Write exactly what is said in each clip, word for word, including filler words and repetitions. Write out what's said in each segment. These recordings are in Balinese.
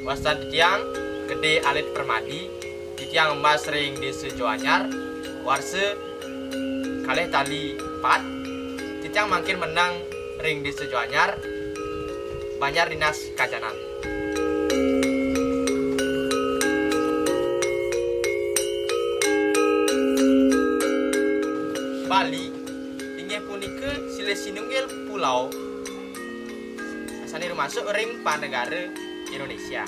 Wastan titiang Gede Alit Permadi, titiang embas ring Desa Johanyar, warsa kalih tali pat, titiang mangkin meneng ring Desa Johanyar, Banjar Dinas Kajanan. Bali inggih punika silih sinunggil pulau sane rumasuk ring panegara Indonesia.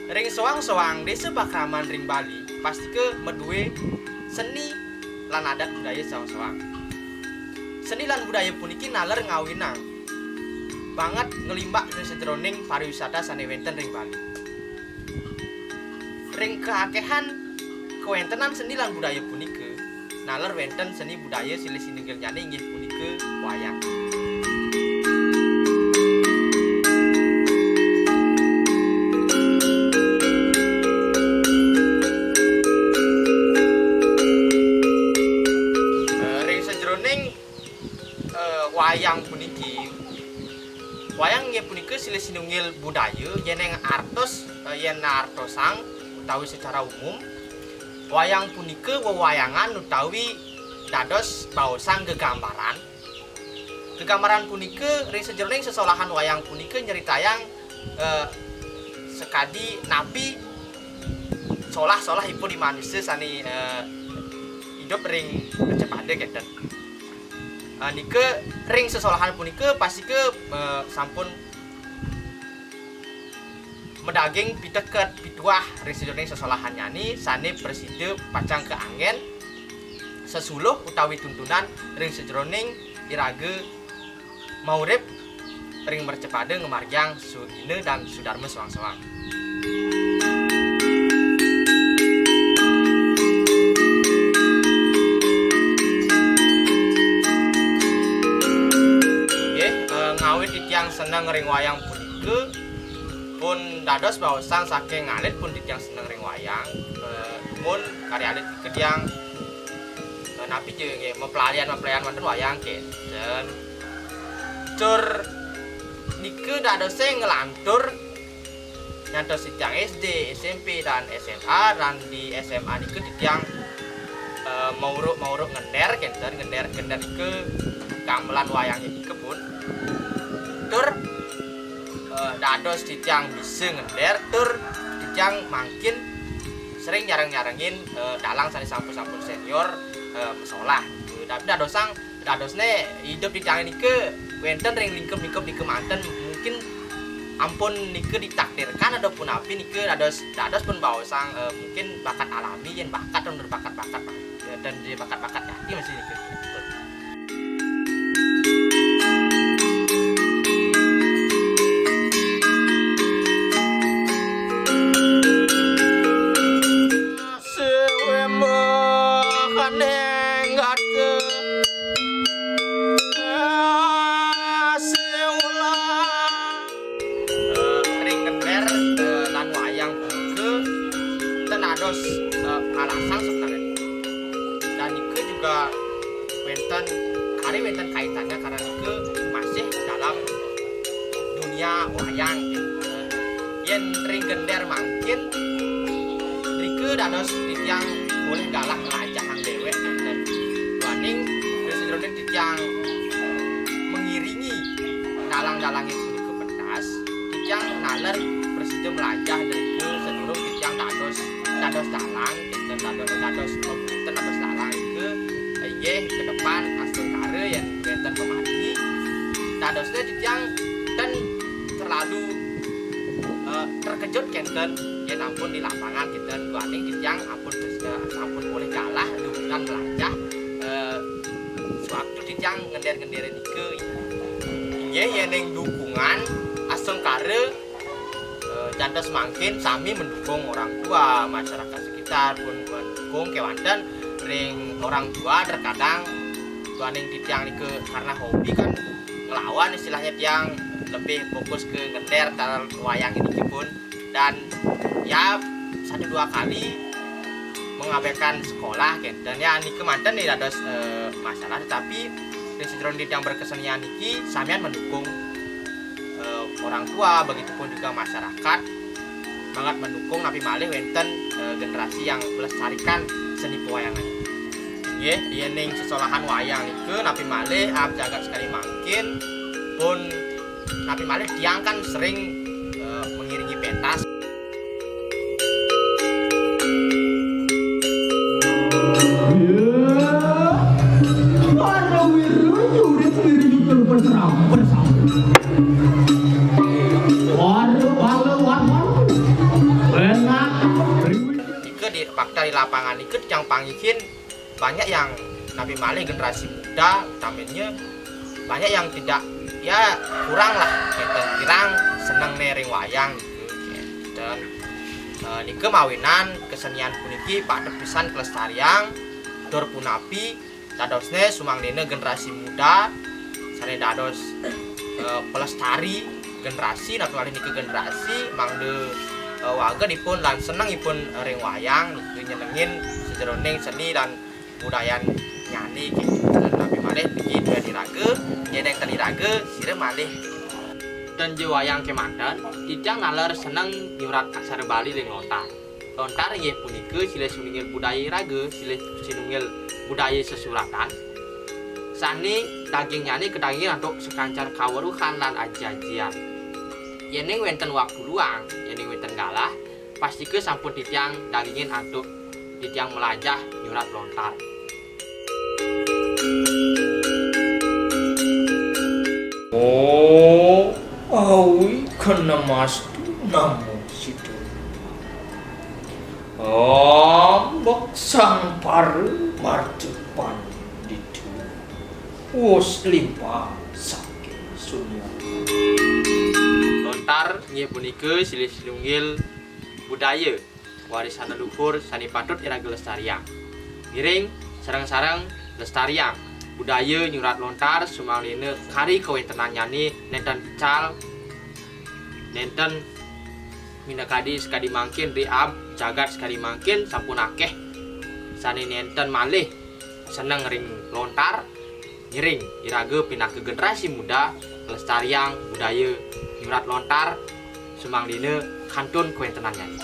Ring soang-soang desa pakraman ring Bali pastika madue seni lan adat budaya soang-soang. Seni lan budaya puniki naler ngawinang banget nglimbak ring sajeroning pariwisata sane wenten ring Bali. Ring kaakehan kawentenan seni lan budaya punika, naler wenten seni budaya silih sinunggilnyane inggih punika wayang. Eh, ring sajeroning, eh, wayang puniki, wayang inggih punika silih sinunggil budaya, yeneng artos, eh, yen artosang utawi secara umum, wayang punika wewayangan utawi dados baosang gegambaran. Gegambaran punika ring sajeroning sesolahan wayang punika nyeritayang, eh, sakadi napi solah-solah ipun di manusa sane, eh, idup ring recapada kenten. Eh, nika ring sesolahan punika pastika, eh, sampun madaging piteket pituah ring sajeroning sesolahannyane sane prasida pacang kaanggen sesuluh utawi tuntunan ring sajeroning iraga maurip ring mercapada ngamargiang sugina dan sudarma soang-soang. Inggih, eh, ngawit titiang seneng ring wayang punika, pun dados baosang saking alit pun titiang seneng ring wayang. Eh, pun kari alit nika tiang, eh, napi ja nggih, mapelalian-mapelalian wonten wayang kenten. Tur nika dadose nglantur nyantos titiang S D, S M P, dan S M A, dan di S M A nika titiang, eh, mauruk-mauruk ngender kenten, ngender-ngender nika gamelan wayang nika pun. Tur, eh, dados titiang bisa ngender, tur titiang mangkin sering nyareng-nyarengin, eh, dalang sane sampun-sampun senior, eh, masolah. Tapi dadosang dadosne idup titiang nika wenten ring lingkup-lingkup nika manten, mungkin ampun nika ditakdirkan atau punapi nika dados, dados pun baosang, eh, mungkin bakat alami, yen bakat, menurut bakat-bakat, eh, dan di bakat-bakat jati masih nika. Sewembahaning gatra. Siulah. Eh, ring ngender, eh, lan wayang punika ten dados, eh, alasan sebenarnya. Dan nika juga wenten, kari wenten kaitannya karena nika masih dalam dunia wayang, gitu. Yen ring gender mangkin, rika dados titiang polih galah nglajahang dewek, gitu. Duaning ring sajeroning titiang mengiringi dalang-dalange punika pentas, titiang naler prasida mlajah drika sadurung titiang dados, dados dalang, kenten dados, dados, kenten dados dalang nika, inggih ke depan astungkara yen wenten pamargi. Dadosne titiang ten terlalu, eh, terkejut kenten yen ampun di lapangan kenten duaning titiang ampun, eh, ampun polih galah dumungan mlajah, eh, sewaktu titiang ngender-ngender nika. Inggih, yening dukungan astungkara, eh, jantos mangkin sami mendukung orang tua, masyarakat sekitar pun mendukung kewanten ring orang tua terkadang duaning titiang nika karena hobi kan ngelawan istilahnya tiang lebih fokus ke ngender taler wayang ini pun. Dan ya satu dua kali mengabaikan sekolah kenten ya nika manten nih dados, eh, masalah, tetapi ring sajeroning titiang berkesenian niki samian mendukung, eh, orang tua, begitupun juga masyarakat sangat mendukung napi malih wénten, eh, generasi yang melestarikan seni pewayangan. Nggih, yéning sesolahan wayang nika napi malih aab jagat sekadi mangkin pun napi malih tiang kan sering, eh, mengiringi pentas. Para wiru jurit wiru jutur bersama. Waduh, waduh, waduh. Enak. Nika di fakta di lapangan nika tiang panggihin banyak yang napi malih generasi muda utamanya banyak yang tidak, ya, kurang lah, ngéten, kirang seneng né ring wayang nika, ngéten. Eh, nika mawinan kesenian puniki patut pisan kelestariang tur punapi dadosné sumangdéna generasi muda sané dados, eh, pelestari generasi napi malih nika generasi mangda, eh, warga dipun lan seneng ipun ring wayang nika nyenengin sajeroning seni lan budayannyané gitu. Dan napi malih niki duén iraga, yén nénten iraga, sira malih. Ten ja wayang kémanten, titiang naler seneng nyurat aksara Bali ring lontar. Lontar inggih punika silih sinunggil budaya iraga, silih sinunggil budaya sesuratan. Sané dagingnyané kadagingin antuk sakancan kaweruhan lan aji-ajian. Yéning wénten waktu luang, yéning wénten galah, pastika sampun titiang dagingin antuk titiang mlajah nyurat lontar. Oh, awi kenemastu namo situ. Ambek sang para martu panditu. Wus limpah saking sunya. Lontar inggih punika silih sinunggil budaya warisan leluhur sané patut iraga lestariang. Ngiring sareng-sareng lestariang budaya nyurat lontar sumangdéna kari kawéntenannyané nénten ical, nénten minakadi sakadi mangkin ri aab jagat sakadi mangkin sampun akéh sané nénten malih seneng ring lontar. Ngiring iraga pinaka generasi muda nglestariang budaya nyurat lontar sumangdéna kantun kawéntenannyané.